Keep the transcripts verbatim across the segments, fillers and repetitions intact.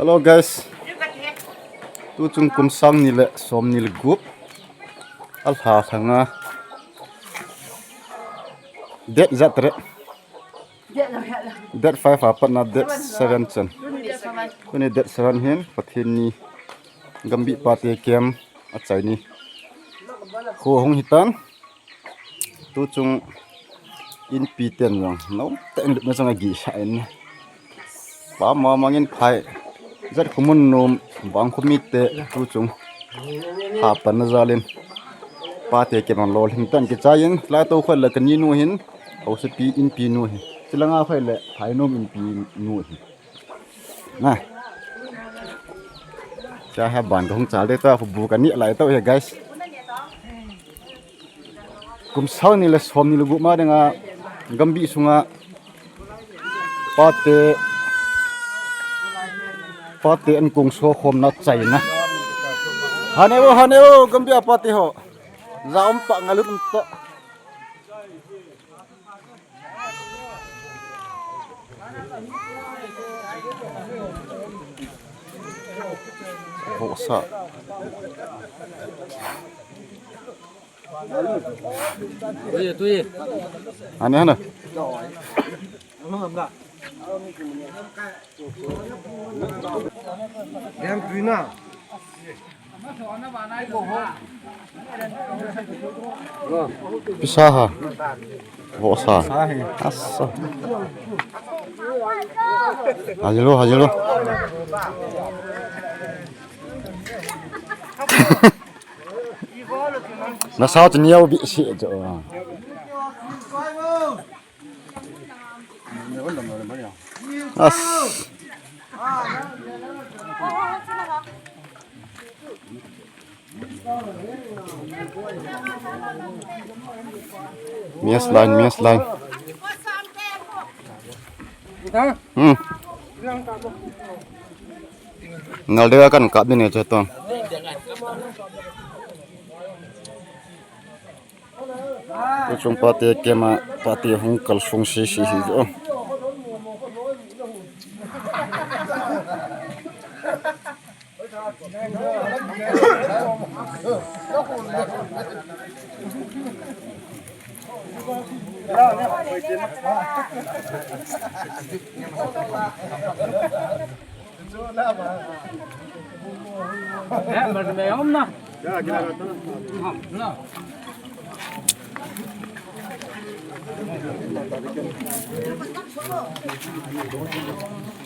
Hello guys. Tuchung kum sang ni le som ni le gup. Alha thanga. Date jat re. Date five a patna date seven chan. Tuni date seven hin Pathen ni Gambih pate camp achai ni. Kho hung hitan. Tuchung inpi ten jong nom tah in lupna chang agih sah in. Pa ma mangin phai. Jat khumun nom bang khumi te tuchung. Hapan na jalin. Pate camp a lolhing tan kichai in. Lai to khol la kani nu hin. Hausapi inpi nu hi. Chilanga phai le phai nom inpi nu hi. Na. Cha ha ban ka hung chal de ta fu bu ka ni lai to he guys. Kum sang ni le som ni le gup ma dinga Gambih sunga pate pate an kung so khom na chaina. Hane o hane o Gambih a pate ho. Za om pa ngalut ta. Vohsa. Tui, tui. Hane, hane. Yang tui na. Pisa ha. Vohsa. Asa. Hajilo, hajilo. Na sao tu niau bi si jo. As. Mias line, mias line. Hmm. Nal dega kan kap din e cheton. Tuchung pate camp a pate hung kal sung sisi hi jo.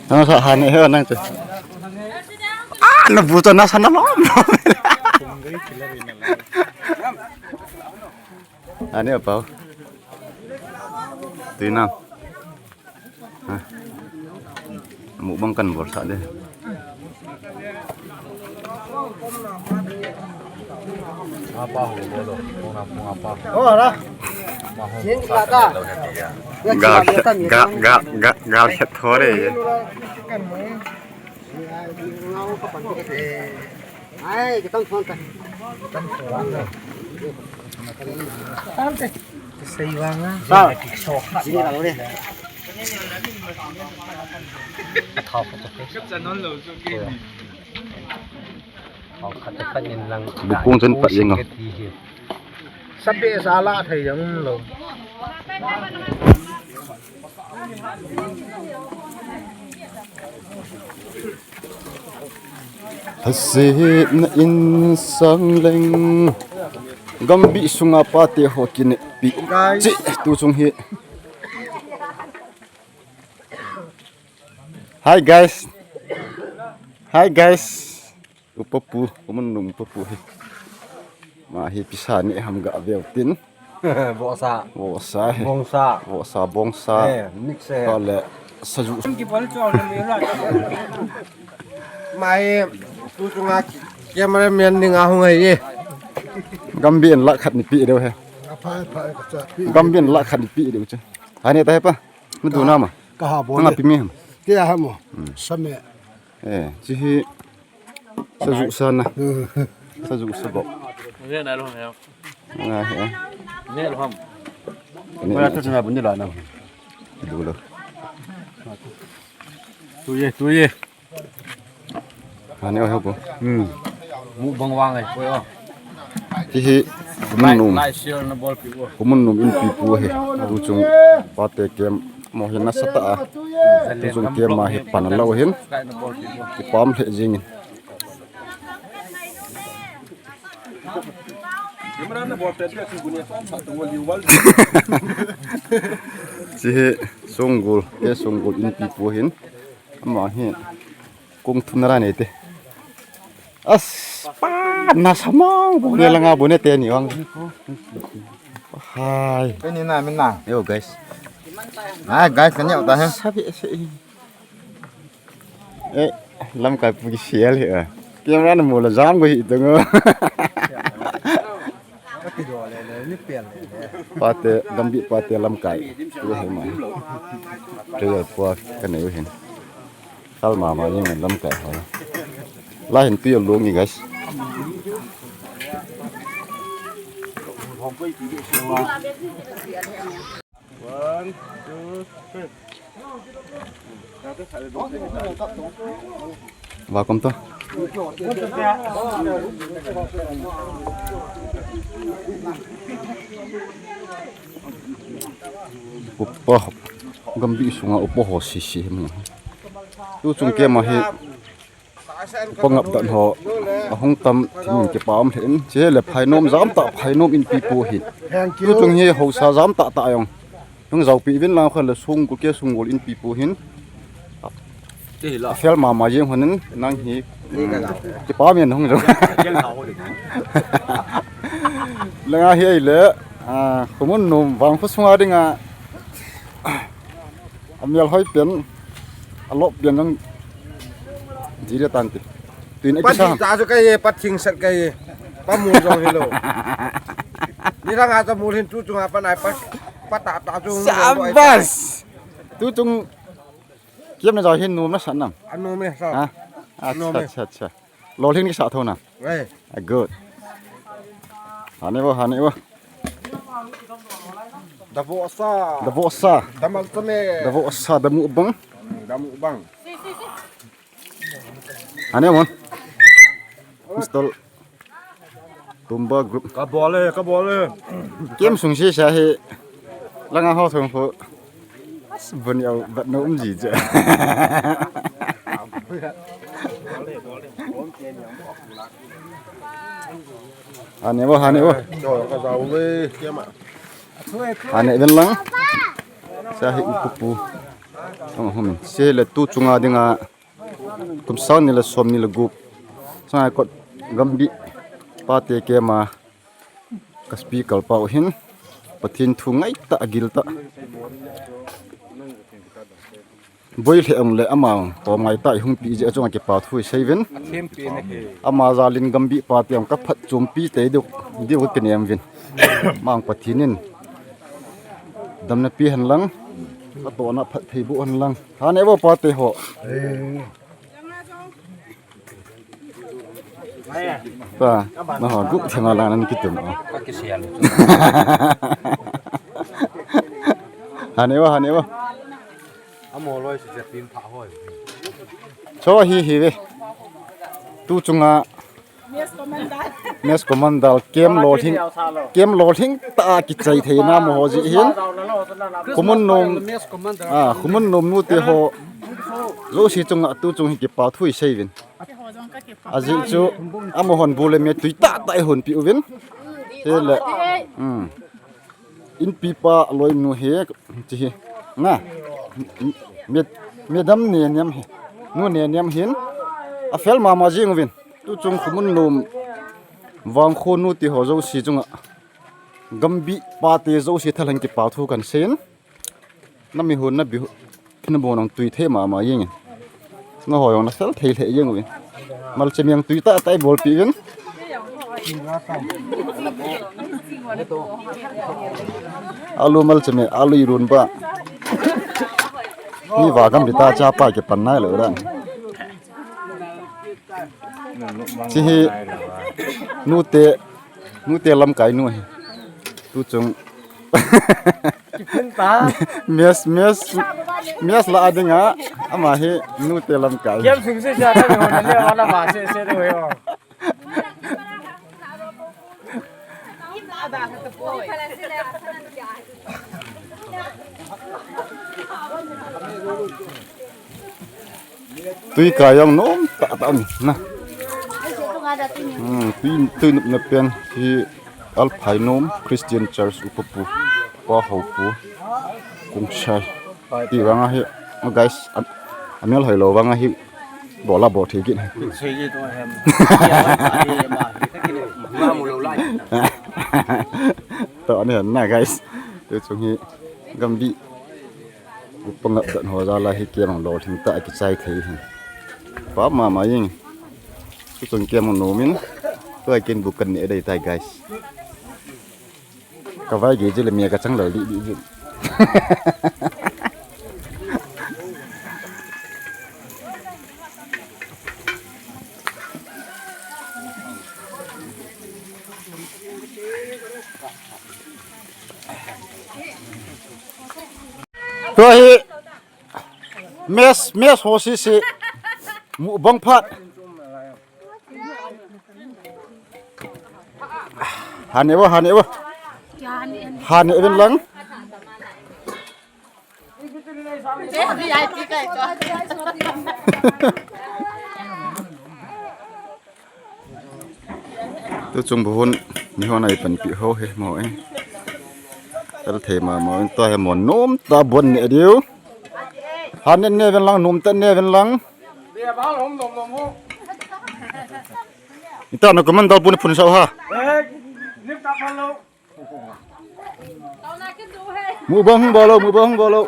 Nang sa hani he nang tu. Ah, na buta na sana lom. Ani apa? Tuinang. Ha. Mukbang kan bol sa de. Apa ho bolo? Kung apa, kung apa? Oh, ara. Maho. Sing kata. Gal, gal, gal, gal, gal, thore. Ai, kitam thon ta. Tam te. Sei vang a. Sa. Sini ka lo ni. Thau ko te. Kap sa non lo su ki. Thau khat te khat in lang. Bukung chen pat jeng a. Sabe sa la thei jang lo. Hasetna in sang leng. Gambih sunga pate ho kinepi. Guys. Chi, tuchung hi. Hi guys. Hi guys. Upa pu, umun nung upa pu hi. Ma hi pisa ni ham ga veu tin. Vohsa. Vohsa hi. Bongsa. Vohsa, bongsa. Eh, mix eh. Ka le, saju. Ma hi, tuchunga cameraman ni nga hung hi. Gambih in lakh khat ni pi deu he. Gambih in lakh khat ni pi deu che. Hani ta he pa. Mu du na ma. Ka ha bo. Nga pi mi ham. Ke ha mo. Hmm. Same. Eh, chi hi. Saju sana. Saju sabo. Nga he. Wala tu na bundi la na. Dulo. Tuye, tuye. Ani o he pu. Hmm. Mukbang vang ai, koi o. Hihi, kumun num. Like, like, share na bol pi o. Kumun num inpi pu hi. Tuchung pate kem. Mo hi nasa ta a. Tuchung kem ma hi pan lo hin. Kipam le jingin. Hihi, Songgol, ke Songgol inpi pu hin. Ama hi. Kung thum na ra nei te. As, pa, nasa mang, bu ne langa bu ne te ni wang. Hai. Kani na min na. Yo, guys. Ah, guys, kani auta he. Sabi se. Eh, lamkai pu ki sial he. Camera na mu la jam go hi tung. Pate, Gambih pate lamkai. Tu he ma. Player pu ka nei u hin. Kal mama jing lamkai ho. La hin tu yo long ni, guys. One, two, three. Welcome to. Upa, Gambih sunga upa ho sisi hi mo. Tuchung kem ma hi. Pangap dan ho. Ahung tam thim kipa um le in. Che le phainom jam ta phainom inpi pu hi. Tuchung hi hausa jam ta ta jong. Hung jao pi vin lang khan le Songgol ke Songgol inpi pu hin. Fel mama jing honin nang hi. Kipa min hung jao. Langa hi ai le. Ah, kumun num vang khu sunga dinga. Amial hoi pen, alop pen jong jiri tante. Tuin episode. Pat ta chu kai, pat thing sat kai. Pa mu jong hilo. Ni rang a ta mu hin tuchunga pa nai pa, pa ta ta chu. Sabas. Tuchung kiam na jao hin num na san nam. Anu me sa. Ha? Acha, acha, acha. Lolhing ni sa tho na. Hey. Ah, good. Hani bo, hani bo. Davo sa. Davo sa. Damal tame. Davo sa, damu bang. Damu bang. Hani mo. Pistol. Tumba group. Ka bole, ka bole. Kem sung si sa he. Langa ho thong pho. Bun yau bat no um ji cha. Hane bo, hane bo. Hane ven lang. Sa hi upupu. Ang hum. Se le tuchunga dinga. Kum sang ni le som ni le gup. Sangai kot Gambih. Pate kema. Ka speaker pau hin Pathen thu ngai ta, agil ta. Boi le ong le ama ong to ngai ta, i hung pi je achung a kipa thu i sei vin. Ama jalin Gambih pate ong ka phatchompi te diu, diu ka nem vin. Mang Pathen in damna pi hen lang, ka to na phat thei bu hen lang. Hane bo pate ho. Ta, na ho, gup thema lang nan kitum. Hane bo, hane bo. Amo loi si pin pha hoi. Cho hi hi ve. Tuchunga. Mes commander. Kem lolhing. Kem lolhing ta kichai thei na mo ho ji hin. Kumun nom. Ah, kumun nom nu te ho. Josi chunga tuchung hi kipa thu i sei vin. Ajeh chu, amahon bu le me tui tah tah i hon pi uvin. He le. Hmm. Inpi pa loi nu he, chi hi. Na. Me, madam ne niam hi. Nu ne niam hin. A fel mama jing uvin. Tuchung kumun nom. Vangkho nu ti ho josi chunga. Gambih pate josi thalheng kipa thu kan sei in. Na mi hun na bi hun. Kina bo nang tui thei mama jeng in. Na ho jong na fel thei lheh jeng uvin. Malchemeng tui tah tah i bolpi uvin. Alu malcheme, alu i run ba. Ni va kam di ta cha pa kipan nai lo dan. Chi hi nute, nute lamkai nu hi. Tuchung. Kiphun ta. Mess, mess, mess la a dinga. Ama hi nute lamkai. Kiam sung se ja ta ho na le wala ba se se de ho. Tui ka jong nom tah tah ni na. Hmm, tui, tui nupna pen hi Alphai nom Christian Church upa pu, pa ho pu, kung sai. Ti vang ahi, guys, am-, amel hoi lou vang ahi, bol a bol thei kit. To ani na, guys. Tu chung hi Gambih. Upa ngap dan ho jal a hi kem ang lolhing tah a kichai thei hin. Pa mama jeng. Tuchung kem ang nom in. Tua kin bu kan ne dei tai, guys. Ka vai ge jile mi ka chang lal di di jil. Tua hi mess, mess ho sisi. Mukbang phat. Han e bo, han e bo. Han e ben lang. Tuchung bu hun, mi hon a ipanpi ho hi mo e. Tal thei mama in tua hi mo nom tah bon ne diu. Han ne ne ven lang, nom tah ne ven lang. Ita na comment dal pun phun sao ha. Mukbang hung bol o, mukbang hung bol o.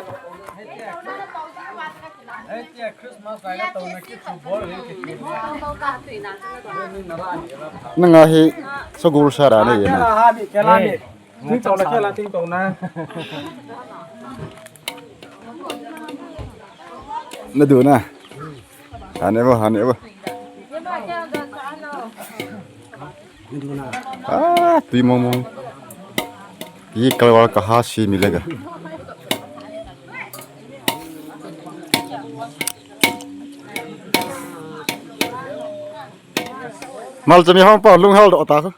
Nanga hi sagol sara na ye na. Ting tong na kela, ting tong na. Na du na. Han e bo, han e bo. Ah, tui mong mong. Ye kalwar kaha si milega. Mal chami hong pa lung hal do ta ko.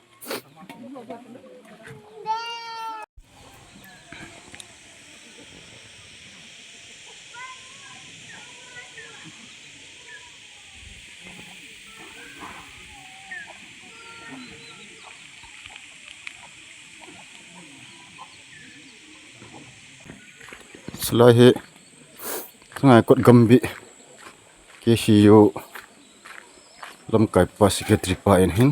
Salai hi Sangaikot Gambih K C U lamkai pa secretary pa in hin.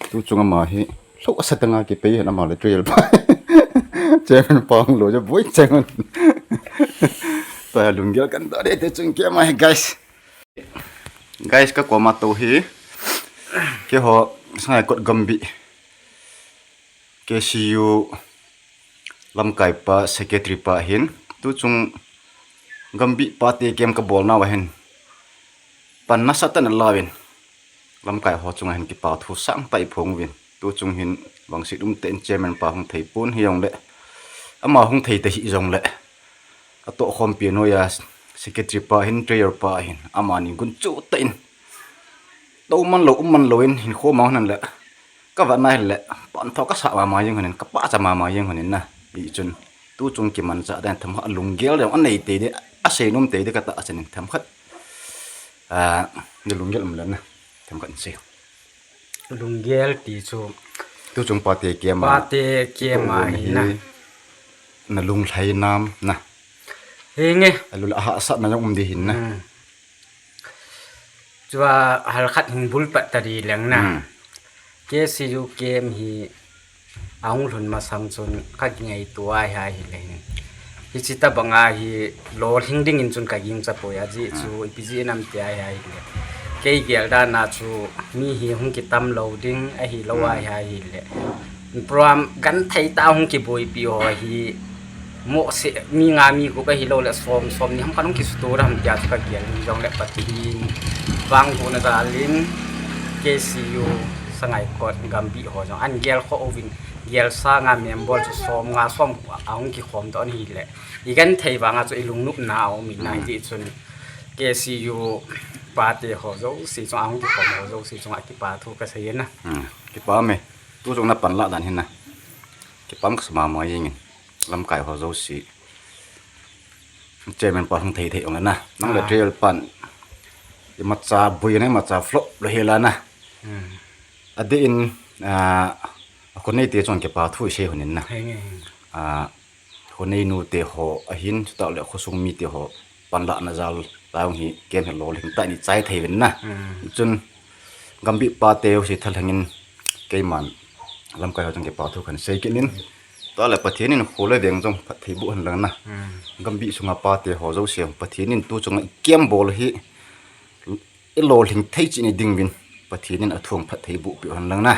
Tuchung ama hi lou asa tanga kipei hin ama le trail pa. Chairman pa hung lou ja boi chairman. Tua lunggel kan da de tuchung kei ama hi guys. Guys ka koma tou hi. Keiho Sangaikot Gambih K C U lamkai pa secretary pa hin. Tuchung Gambih pate kem ka bol nau ahin. Pan nasatah in alauvin. Lamkai ho chunga hin kipa thu sangtah i phong uvin. Tuchung hin vangset umtah in chairman pa hung thei pon hijongle. Ama hung thei ta hijongle. Atoh khompi noiya secretary pa hin, treasurer pa hin. Amani gunchu tah in. Tou man lou, um man lou in, hinkho mang nan le. Ka vat na hile, pan tho ka sa mama jeng honin, ka pa cha mama jeng honin na. Hichun, tuchung kimanchah dan themkhat lunggel dang anei tei de, asei nom tei de ka tahsan in themkhat. Ah, ni lunggel um le na, themkhat in sei. Lunggel ti chu. Tuchung pate kema. Pate kema hi na. Na lunglhai nam na. Henge. Alu la hahsatna jong um di hin na. Hmm. Chua halkhat hung bul pat ta di leng na. Hmm. K C U kem hi ahung lhun masang chun ka kingaito ahi ahi le hin. Hichi tabang a hi lolhing ding in chun ka gingcha poi ajeh chu ipi jeh ham ti ahi ahi le. Kei gel dan a chu mi hi hung kitam lou ding ahi lou ahi ahi le. Program genthei tah hung kiboipi ho hi mohseh mi nga mi gup ahi lou le som, som ni ham khat hung kisuto ding ham tia chu ka gel in jongle Pathen vangbohna jal in K C U Sangaikot Gambih ho jong ahin gel kho uvin Gel sanga member chu som nga som ahung kikhom doh in ahile, i genthei vanga chu i lungnopna aum in ahi. Hiti chun K C U pate ho jouse chunga ahung kikhom ho jouse chunga kipa thu kasei in ah. Kipa me. Tu chunga panlah dan hin ah, kipa um kasa mama jengin. Lamkai ho jouse, chairman pa hung thei thei ong le na, nang le trail pan imacha boi na, imacha flop lou hela na. Adeh in, a, khonei te chunga kipa thu isei hon in na. A, khonei nu te ho ahin, chutah le khosung mite ho panlahna jal tah hi keiman lolhing tah in ichai thei uvin na. Chun Gambih pate jouse thalheng in keiman lamkai ho chunga kipa thu kahin sei kit in. Tua le Pathen in kho le veng jong phatthei boh hen lang na. Gambih sunga pate ho jouse Pathen in tu chunga ikiam bol hi ilolhing thei cheh ni ding uvin Pathen in athua phatthei boh peh hen lang na.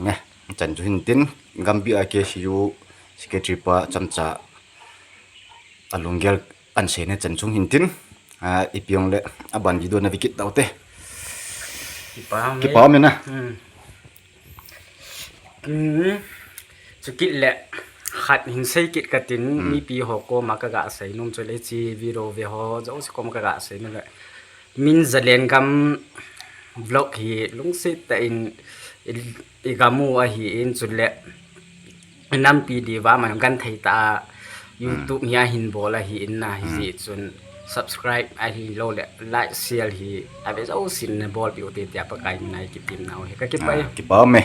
Nge, chan chu hin tin, Gambih a K C U secretary pa chomcha alunggel ahin sei na chan chung hin tin, a, ipi ong le aban video na ve kit taute. Kipa me na. Chukit le khat hin sei kit katin, mipi ho koma kaga sei nom chu le hiche video ve ho jouse koma kaga sei nom le, min Zalengam vlog hi lungset tah in i, igam u ahin, chule inampi diuva man genthei tah a YouTube hi ahin bol ahin na, hijeh chun subscribe ahilou le like, share hi ave jousen nabolpeh u hite tia Pakai mina ikitem nau hi kakipah e. Kipa me.